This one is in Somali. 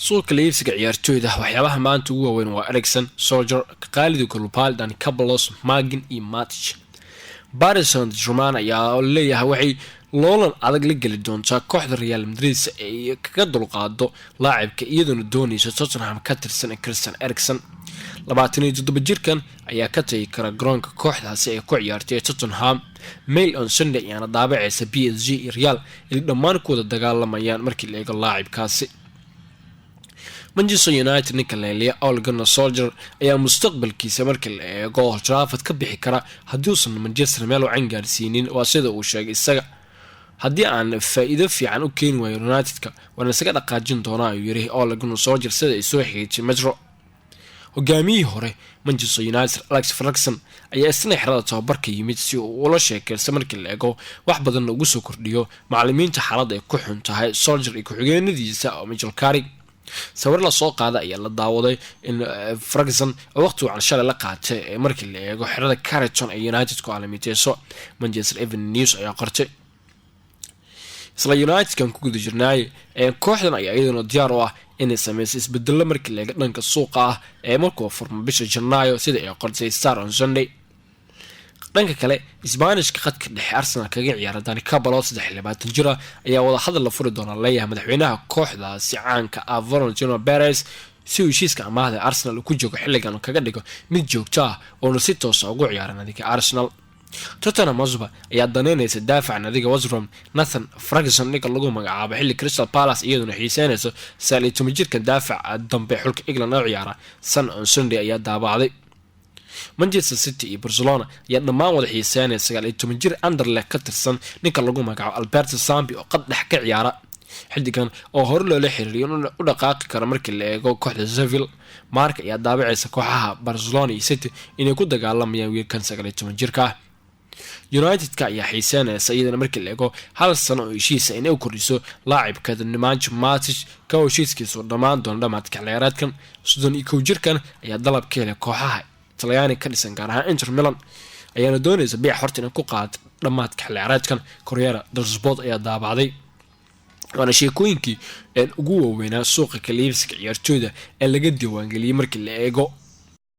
Suuqa iibsiga ciyaartooyda, waxyaabaha maanta ugu waaweyn waa Eriksen, Solskjaer, Kalidou Koulibaly, Dani Ceballos, McGinn iyo Matic. Paris Saint-Germain ayaa leeyahay waxay loolan adag la geli doontaa kooxda Real Madrid si ay kaga dulqaado laacibka, iyadoona dooneysa Tottenham ka tirsan Christian Eriksen. 27 jirkan ayaa ka tagi kara garoonka kooxdaasi ay ku ciyaartay ee Tottenham. Mail on Sunday ayaana daabaceysa PSG iyo Real inay dhammaan ku wada dagaalamayaan markii la eego laacibkaasi. Manchester United ninka leeliya Ole Gunnar Solskjaer ayaa mustaqbalkiisa markii la eego Old Trafford ka bixi kara haddii uusan Manchester meel wacan gaarsiinin. Waa sida uu sheegay isaga: "Haddii aan faa-iido fiican u keeni waayo United-ka, waan isaga dhaqaajin doonaa," ayuu yiri Ole Gunnar Solskjaer, sida ay soo xigtay Metro. Hogaamiyihii hore Manchester United Alex Ferguson ayaa isna xerada tababarka yimid si uu ula sheekeysta markii la eego, wax badanna ugu soo kordhiyo macalimiinta xaaladda ay ku xun tahay, Solskjaer iyo ku-xigeenadiisa oo Michael Carrick. Sawir lasoo qaada ayaa la daawaday in Ferguson waqti wacan shalay la qaatay ee markii la eego xerada Carrington ee United ku aalamiiteyso, Manchester Evening News ayaa qortay. Isla Unitedkan ku guda jirnaaye, kooxdan ayaa iyaduna diyaar u ah inay sameyso isbedelo markii la eego dhanka suuqa ah ee markuu furmo bisha Janaayo, sida ay qortay Star on Sunday. Dhanka kale, Isbaanishka khadka dhexe Arsenal kaga ciyaara Dani Ceballos, 23 jira, ayaa wadahadal la furi doona leeyahay madaxweynaha kooxdaasi caanka ah Florentino Perez, si uu heshiiska amaahda Arsenal uu ku joogo xilligan kaga dhigo mid joogto ah, oona si toosa ugu ciyaara nadiga Arsenal. Tottenham Hotspur ayaa daneynaysa daafaca nadiga West Brom Nathan Ferguson ninka lagu magacaabo, xilli Crystal Palace iyaduna xiiseynayso 19 jirka daafaca dambe xulka England oo ciyaara, Sun on Sunday ayaa daabacday. Manchester City iyo Barcelona ayaa dhammaan wada xiiseynaya 19 jir Anderlecht ka tirsan ninka lagu magacaabo Alberto Sambi oo qad dhex ka ciyaara. Xidigan oo hore loola xiriiriyo in u dhaqaaqi karo markii la eego kooxda Sevilla, Marca ayaa daabacaysa kooxaha Barcelona iyo City inay ku dagaalamayaan wiilkan 19 jirka ah. United-ka ayaa xiiseynaysa iyadana markii la eego hal sano oo heshiisa inay u kordhiso laacibka Nemanja Matic, ka heshiiskiisu dhammaan doona dhamaadka xilciyaareedkan. 31 jirkan ayaa dalab ka helay kooxaha Talyaani ka dhisan, gaar ahaan Inter Milan ayaana doonaysa biic horta inay ku qaadato dhamaadka xilciyaareedkan, Corriere dello Sport ayaa daabacday. Waana sheekooyinkii ugu waaweynaa suuqa kala iibsiga ciyaartooyda ee laga diiwaangeliyey markii la eego.